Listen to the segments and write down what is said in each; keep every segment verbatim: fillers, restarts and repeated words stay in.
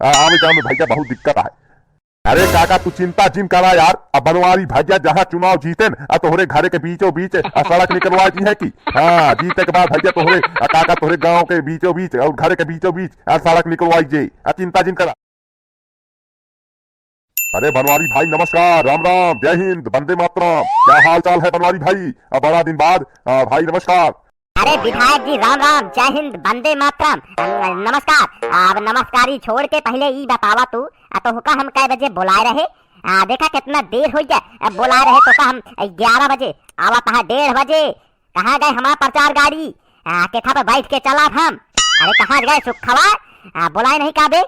हाँ, आवे जावे में भैया बहुत दिक्कत है। अरे काका, तू चिंता जिन करा यार, अब बनवारी भैया जहाँ चुनाव जीतेन, आ तोहरे घरे के बीचों बीच आ सड़क निकलवा दी है कि, हाँ, जीते के बाद भैया तोहरे, आ काका, तोहरे गांव के बीचों बीच और घरे के बीचों बीच आ सड़क निकलवाई जे, आ चिंता जिन करा। अरे बनवारी भाई नमस्कार, राम राम, जय हिंद, वंदे मातरम। क्या हाल चाल है बनवारी भाई? आ, बड़ा दिन बाद, आ, भाई नमस्कार। अरे विधायक जी, राम राम, जय हिंद, वंदे मातरम, अम, नमस्कार। अब नमस्कारी छोड़ के पहले ई बतावा तू, आ, तोहका हम कै बजे बोलाए रहे? आ, देखा कितना देर हो गया, अब बोलाए रहे तोहका हम ग्यारह बजे, आवा तहा डेढ़ बजे। कहाँ गए हमार प्रचार गाड़ी? आ, केथा पे बैठ के चला हम? अरे कहाँ गए सुखवा? आ, बोलाए नहीं का बे?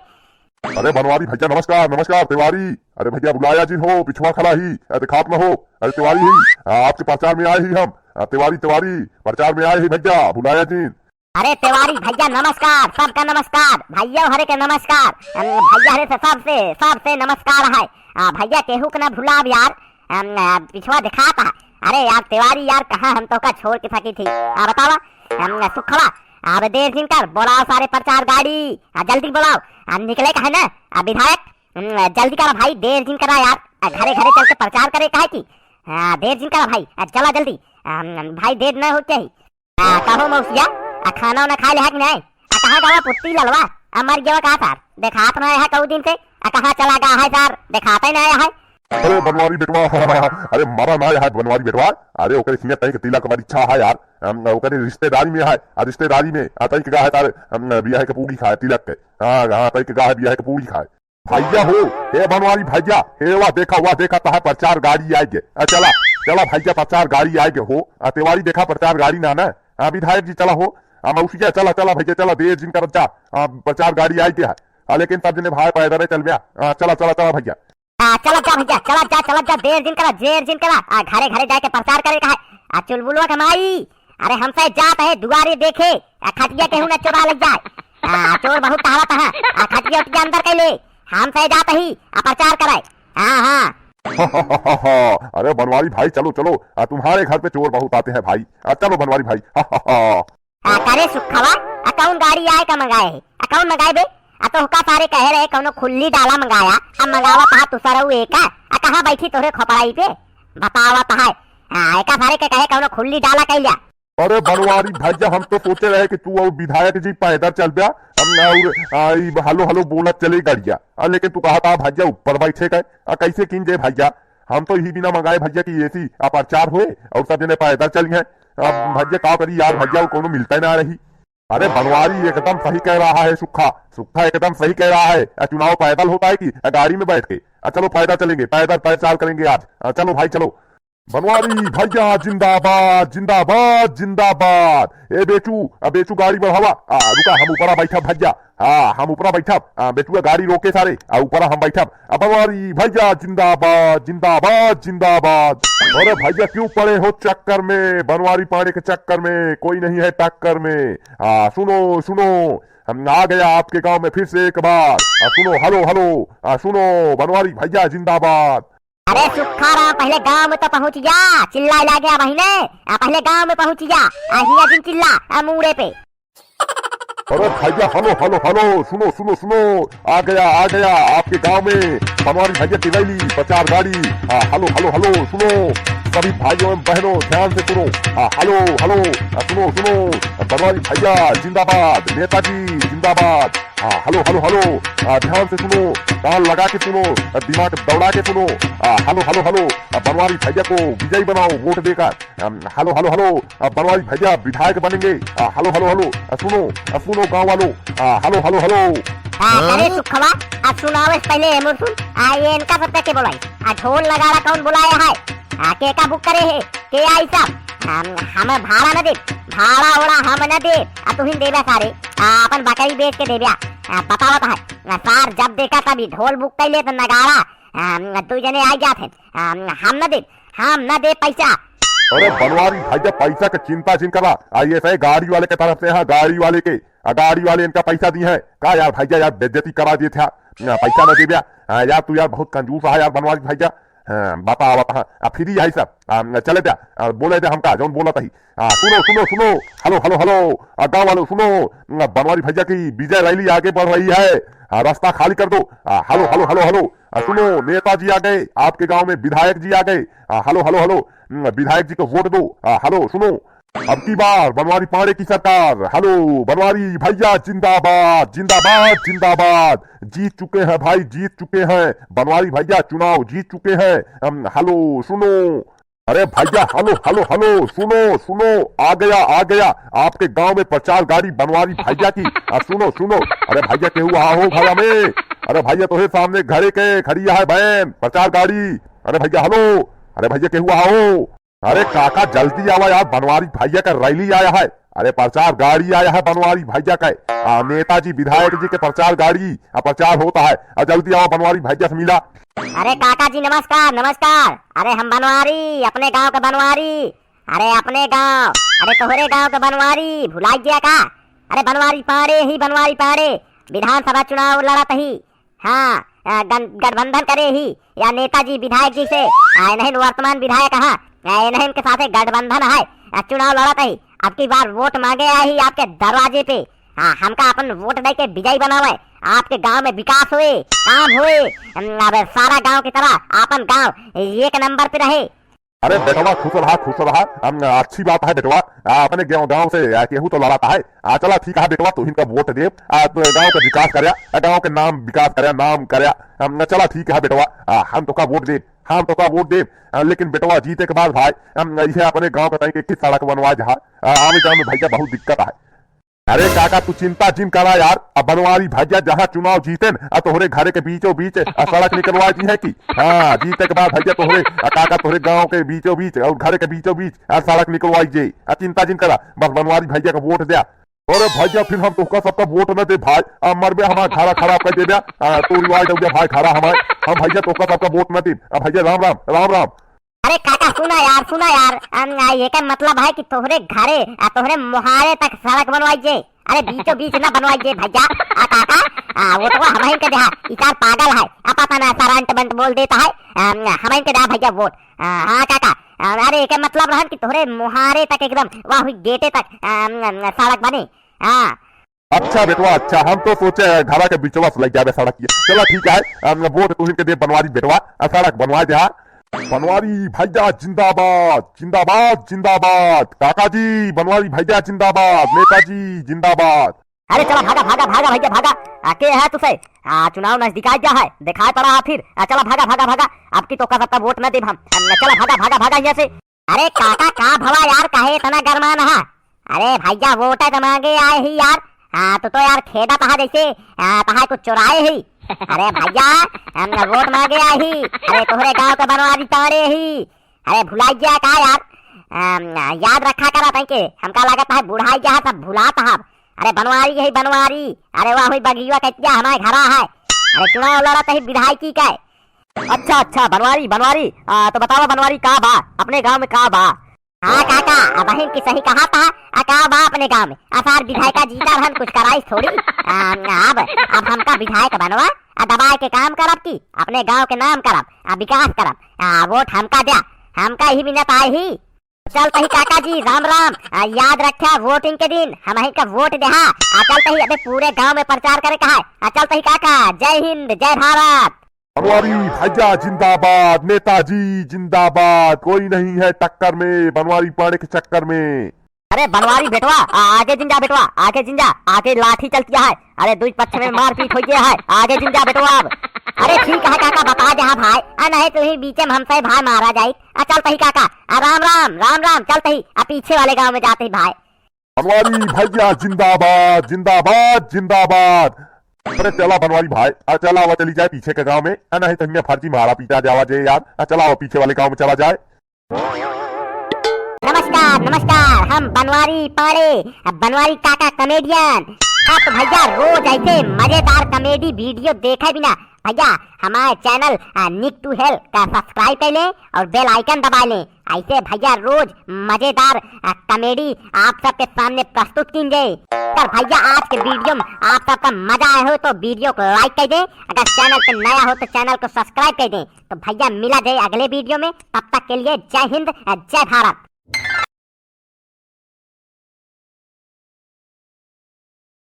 अरे बनवारी भैया नमस्कार, नमस्कार तिवारी। अरे भैया बुलाया जिन हो, पिछुआ खड़ा ही, अरे देखात न हो। अरे तिवारी ही, आ, आपके प्रचार में आए ही हम। आ, तिवारी, तिवारी, प्रचार में आए ही भैया, बुलाया जिन। अरे तिवारी भैया नमस्कार, सबका नमस्कार, भैया हरे के नमस्कार। अम, भैया हरे से सबसे, सबसे नमस्कार है। आ, भैया केहू के ना भुलाब यार। अम, आ, पिछुआ देखात है। अरे यार तिवारी यार, कहाँ हम तोहका छोड़ के सकी थी? आ, बतावा। अम, सुखवा, अब देर जिन कर, बोलाओ सारे प्रचार गाड़ी, आ, जल्दी बोलाओ। आ, निकले का है ना, आ, विधायक? हम्म, जल्दी करा भाई, देर जिन करा यार। आ, घरे घरे चल के प्रचार करे काहे की? हाँ, देर जिन करा भाई, आ, चला जल्दी। आ, हम्म, भाई देर न हो के ही। आ, कहो मौसिया, आ, खाना वाना खा ले है कि नहीं? आ, कहाँ गवा पुत्ती ललवा? आ, मर गवा का सार? देखात ना है कऊ दिन से। आ, कहाँ चला गया है सार? देखाते ना है। अरे बनवारी बेटवा, अरे मरा ना है बनवारी बेटवा। अरे ओकरे सिंह तई के तिलक वाली इच्छा है यार। हम, ओकरे रिश्तेदारी में है। आ, रिश्तेदारी में, आ, तई के गा है तार, हम, बियाह के पूरी खाए तिलक के। हाँ, हाँ, तई के गा है बियाह के पूरी खाए। भैया हो, हे बनवारी भैया, हे वाह देखा, वाह देखा, तहार प्रचार गाड़ी आए गे। आ, चला, चला भैया, प्रचार गाड़ी आए गे हो। आ, तिवारी देखा, प्रचार गाड़ी ना, ना। आ, विधायक जी चला हो। आ, मौसिया चला, चला भैया, चला, देर जिन करत जा। आ, प्रचार गाड़ी आए गे है। आ, लेकिन सब जने भाई पैदल चल गया। आ, चला, चला, चला भैया। आ, चला जा भैया, चला जा, चला जा, देर जिन करा, देर जिन करा। आ, घरे घरे जाके प्रचार करे का है। आ, चुलबुलवा के माई, अरे हमसे जात है दुआरे देखे, आ खटिया केहू न चोरा लग जाए। आ, चोर बहुत टहलत है, आ खटिया उटिया अंदर कैले, हमसे जात ही, आ प्रचार करे। हाँ, हाँ। अरे बनवारी भाई, चलो, चलो, आ, तुम्हारे घर पे चोर बहुत आते हैं भाई। आ, चलो बनवारी भाई। आ, करे सुखवा, आ कौन गाड़ी आए का मंगाए है? आ कौन मंगाए बे? आ तोहका सारे कहे रहे कौनो खुल्ली डाला मंगाया, अब मंगावा कहा तू सरऊ एका? आ कहाँ बैठी तोहरे खोपड़ाई पे? बतावा तहाय। आ, एका सारे के कहे कौनो खुल्ली डाला कैल्या। अरे बनवारी भैया, हम तो सोचे रहे कि तू और विधायक जी पैदल चल बा, हम और, आ, ई हलो हलो बोलत चले गड़िया। आ, लेकिन तू कहा था भैया ऊपर बैठे गए। आ, कैसे किन जे भैया? हम तो ही बिना मंगाए भैया की एसी आ प्रचार होए और सब जने पैदल चली हैं। अब भैया का करी यार, भैया वो कोनो मिलता ही ना रही। अरे बनवारी एकदम सही कह रहा है सुक्खा, सुक्खा एकदम सही कह रहा है। आ, चुनाव पैदल होता है कि, आ, गाड़ी में बैठ के? आ, चलो पैदल चलेंगे, पैदल प्रचार करेंगे आज। आ, चलो भाई चलो। बनवारी भैया जिंदाबाद, जिंदाबाद, जिंदाबाद। ए बेचू, आ, बेचू गाड़ी बढ़ावा। आ, रुका, हम ऊपरा बैठब भैया। हाँ, हम ऊपरा बैठब। आ, बेचुआ गाड़ी रोके सारे, आ, ऊपरा हम बैठब। आ, बनवारी भैया जिंदाबाद, जिंदाबाद, जिंदाबाद। अरे भैया क्यों पड़े हो चक्कर में, बनवारी पांडे के चक्कर में, कोई नहीं है टक्कर में। आ, सुनो, सुनो, हम आ गया आपके गांव में फिर से एक बार। आ, सुनो, हलो, हलो, आ, सुनो, बनवारी भैया जिंदाबाद। अरे सुखाराम, पहले गांव में तो पहुंच जा, चिल्ला लागे बहिने। आ, पहले गांव में पहुंच जा, आ हिया जिन चिल्ला, आ मूड़े पे। अरे भैया, हलो, हलो, हलो, सुनो, सुनो, सुनो, आ गया, आ गया आपके गांव में बनवारी भैया की रैली, प्रचार गाड़ी। आ, हलो, हलो, हलो, सुनो, सभी भाइयों एवं बहनों ध्यान से सुनो। आ, हलो, हलो, आ, सुनो, सुनो, बनवारी भैया जिंदाबाद, नेताजी जिंदाबाद। आ, हलो, हलो, हलो, आ, ध्यान से सुनो, कान लगा के सुनो, आ, दिमाग दौड़ा के सुनो। आ, हलो, हलो, हलो, आ, बनवारी भैया को विजयी बनाओ वोट देकर। अम, हलो, हलो, हलो, आ, बनवारी भैया विधायक बनेंगे। आ, हलो, हलो, हलो, आ, सुनो, आ, सुनो गाँव वालों। आ, हलो, हलो, हलो। आ, अरे सुखवा, आ, सुनावे से पहले एमो सुन, आ, ये इनका सबका के बोलाई? आ, ढोल नगाड़ा कौन बुलाया है? आ, के का बुक करे है? के आई सब? हम, हम भाड़ा न दे, भाड़ा ओड़ा हम न दे। आ, तुहिन देबा सारे, आ, अपन बकरी बेच के देबा। आ, बतावत है, आ, सार जब देखा तभी ढोल बुक कर ले तो नगाड़ा, आ, दू जने आ जात हैं। आ, हम न दे, हम न दे पैसा। अरे बनवारी भैया, पैसा के चिंता जिन करा। आ, ये सही गाड़ी वाले के तरफ से, हाँ, गाड़ी वाले के। आ, गाड़ी वाले इनका पैसा दी है का यार भैया? यार बेइज्जती करा दिए थे। आ, पैसा न देबा। आ, यार तू यार बहुत कंजूस है यार बनवारी भैया। हाँ, बतावा, बतावा। आ, free है सब। आ, चले द्या, आ, बोले द्या हमका, जौन बोलत ही। आ, सुनो, सुनो, सुनो। Hello, hello, hello। आ, गाँव वालों, सुनो। आ, बनवारी भैया की विजय rally आगे बढ़ रही है। आ, रास्ता खाली कर दो। आ, hello, hello, hello, hello। आ, सुनो, नेताजी आ गए, आपके गाँव में विधायक जी आ गए। आ, hello, hello, hello। हम्म, विधायक जी को वोट दो। आ, hello, सुनो। अब की बार बनवारी पांड़े की सरकार। Hello, बनवारी भैया जिंदाबाद, जिंदाबाद, जिंदाबाद। जीत चुके हैं भाई, जीत चुके हैं। बनवारी भैया चुनाव जीत चुके हैं। अम, hello, सुनो। अरे भैया, hello, hello, hello, सुनो, सुनो, आ गया, आ गया। आपके गांव में प्रचार गाड़ी बनवारी भैया की। आ, सुनो, सुनो। अरे भैया, केहू आहा हो घरा में? अरे भैया, तोहे सामने घरे के खड़ी है van, प्रचार गाड़ी। अरे भैया, hello। अरे भैया, केहू आहा हो? अरे काका, जल्दी आवा यार, बनवारी भैया का rally आया है। अरे प्रचार गाड़ी आया है बनवारी भैया का। आ, नेताजी विधायक जी के प्रचार गाड़ी, आ, प्रचार होता है। आ, जल्दी आवा, बनवारी भैया से मिला। अरे काका जी नमस्कार, नमस्कार। अरे हम बनवारी, अपने गांव के बनवारी। अरे अपने गांव, अरे तोहरे गांव के बनवारी, भुलाई गया का? अरे बनवारी पांड़े ही बनवारी पांड़े, विधानसभा चुनाव लड़त ही। हाँ, आ, गन-, गठबंधन करे ही, या नेताजी विधायक जी से, आ, इन्हन वर्तमान विधायक हा, आ, इन्हन के साथे गठबंधन है, आ, चुनाव लड़त ही। अब की बार वोट मांगे आए ही आपके दरवाजे पे। हाँ, हमका अपन वोट दे के विजयी बनावे, आपके गांव में विकास होए, काम होए। हम, अब सारा गांव की तरह आपन गांव एक नंबर पे रहे। अरे बेटवा, खुश रहा, खुश रहा। हम, अच्छी बात है बेटवा। आ, अपने गांव, गांव से, आ, केहू तो लड़ाता है। आ, चला ठीक है बेटवा, तुहिन का वोट देब। आ, तो गांव का विकास करया, आ, गांव के नाम विकास करया, नाम करया। हम, चला ठीक है बेटवा, आ, हम तोका वोट देब, हम तोका वोट देब। आ, लेकिन बेटवा जीते के बाद भाई, हम, इहे अपने गांव का तई के, के सड़क बनवा जहाँ, आ, आवे जावे में भैया बहुत दिक्कत है। अरे काका, तू चिंता जिन करा यार, अब बनवारी भैया जहाँ चुनाव जीतेन, आ तोहरे घरे के बीचों बीच, आ, सड़क निकलवा दी है कि? हाँ, जीते के बाद भैया तोहरे, आ, काका तोहरे गांव के बीचों बीच और घरे के बीचों बीच, आ, सड़क निकलवाई जे। आ, चिंता जिन करा, बस बनवारी भैया का वोट द्या। अरे भैया, फिर हम तोहका सबका वोट न दे भाई, आ, मरबे हमार घरा खराब कर देबे, आ, तू रिवाज हो गया भाई घरा हमार, हम भैया तोहका सबका वोट न दे। आ, भैया राम राम, राम राम। अरे काका, सुना यार, सुना यार, अम, आ, एकर मतलब है कि तोहरे घरे, आ, तोहरे मोहारे तक सड़क बनवाई जे। अरे बीचों बीच ना बनवाई जे भैया। आ काका, आ, वोटवा हमहिन के देहा, ई सार पागल है, आ पता ना सारा अंट बंट बोल देता है, अम, हमहिन के देहा भैया वोट। आ, हाँ काका, आ, अरे एकर मतलब रहन कि तोहरे मोहारे तक एकदम, वाह हुई गेटे तक, अम, अम, सड़क बने। हाँ। अच्छा बेटवा, अच्छा, हम तो सोचे घरा के बिचवा से लग जाबे सड़क ये। चला ठीक है, अम, वोट तुहिन के दे बनवारी बेटवा, आ, सड़क बनवा दे, हाँ। बनवारी भैया जिंदाबाद, जिंदाबाद, जिंदाबाद। काका जी, बनवारी भैया जिंदाबाद, नेताजी जिंदाबाद। अरे चला भागा, भागा, भागा भैया भागा। आ, के है तुसे? आ, चुनाव नजदीक आ गया है, दिखाई पड़ा है फिर। आ, चला भागा, भागा, भागा। अब की तोहका सबका वोट न देब हम। अम, चला भागा, भागा, भागा यहाँ से। अरे काका, का भवा यार, काहे इतना गरमान हा? अरे भैया, वोट त मांगे आए ही यार। हाँ, तू तो यार खेदत हा जैसे, आ, तहार कुछ चुराए ही। अरे भैया, हम वोट मांगे आए ही। अरे तोहरे गांव के बनवारी ताड़े ही। अरे भुलाई गया का यार? अम, याद रखा करा तैके, हमका लागत है बुढ़ाई गया है, सब भुलात हा। अरे बनवारी यही बनवारी। अरे वाह हुई बगिया कटिया हमारे घरा है। अरे चुनाव लड़त ही विधायकी के। अच्छा, अच्छा, बनवारी, बनवारी, आ, तो बतावा बनवारी का बा, अपने गांव में का बा? हाँ काका, अबहिन की सही कहा था, आ का बा अपने गांव में? आ सार विधायका जीता रहन कुछ कराई थोड़ी। आ, अब, अब हमका विधायक बनवा, आ दबाए के काम करब की, अपने गांव के नाम करब, आ विकास करब, आ वोट हमका द्या, हमका ही मिन्नत आए ही। चलत ही काका जी, राम राम। आ, याद रख्या वोटिंग के दिन हमही का वोट देहा। आ चलत ही अबे पूरे गांव में प्रचार करे का है। आ चलत ही काका, जय हिंद, जय भारत। बनवारी भैया जिंदाबाद, नेताजी जिंदाबाद, कोई नहीं है टक्कर में बनवारी पाड़े के चक्कर में। अरे बनवारी बेटवा, आ, आगे जिन जा बेटवा, आगे जिन जा, आगे लाठी चलती है। अरे दुई पक्ष में मारपीट हो गया है, आगे जिन जा बेटवा अब। अरे ठीक है काका, बता दे हाँ भाई, आ नहीं तो ही बीचे में हमसे भाई मारा जाए। आ चलत ही काका, आ राम राम, राम राम, चलत ही, आ पीछे वाले गांव में जात ही भाई। बनवारी भैया जिंदाबाद, जिंदाबाद, जिंदाबाद। अरे चला बनवारी भाई, आ चला आवा चली जाए पीछे के गांव में, आ नहीं तो हियां फर्जी मारा पीटा जावा जे यार, आ चला आवा पीछे वाले गांव में चला जाए। नमस्कार, नमस्कार, हम बनवारी पाड़े, आ बनवारी काका comedian। हाँ तो भैया, रोज ऐसे मजेदार comedy video देखे बिना भैया हमारे channel, आ, Nick to Hell का subscribe कर लें और bell icon दबा लें। ऐसे भैया रोज मजेदार, आ, comedy आप सबके सामने प्रस्तुत कीन जाए। अगर भैया आज के video में आप सबका मजा आया हो तो video को like कर दें, अगर channel पे नया हो तो channel को subscribe कर दें। तो भैया मिला जाए अगले video में, तब तक के लिए जय हिंद, आ, जय भारत।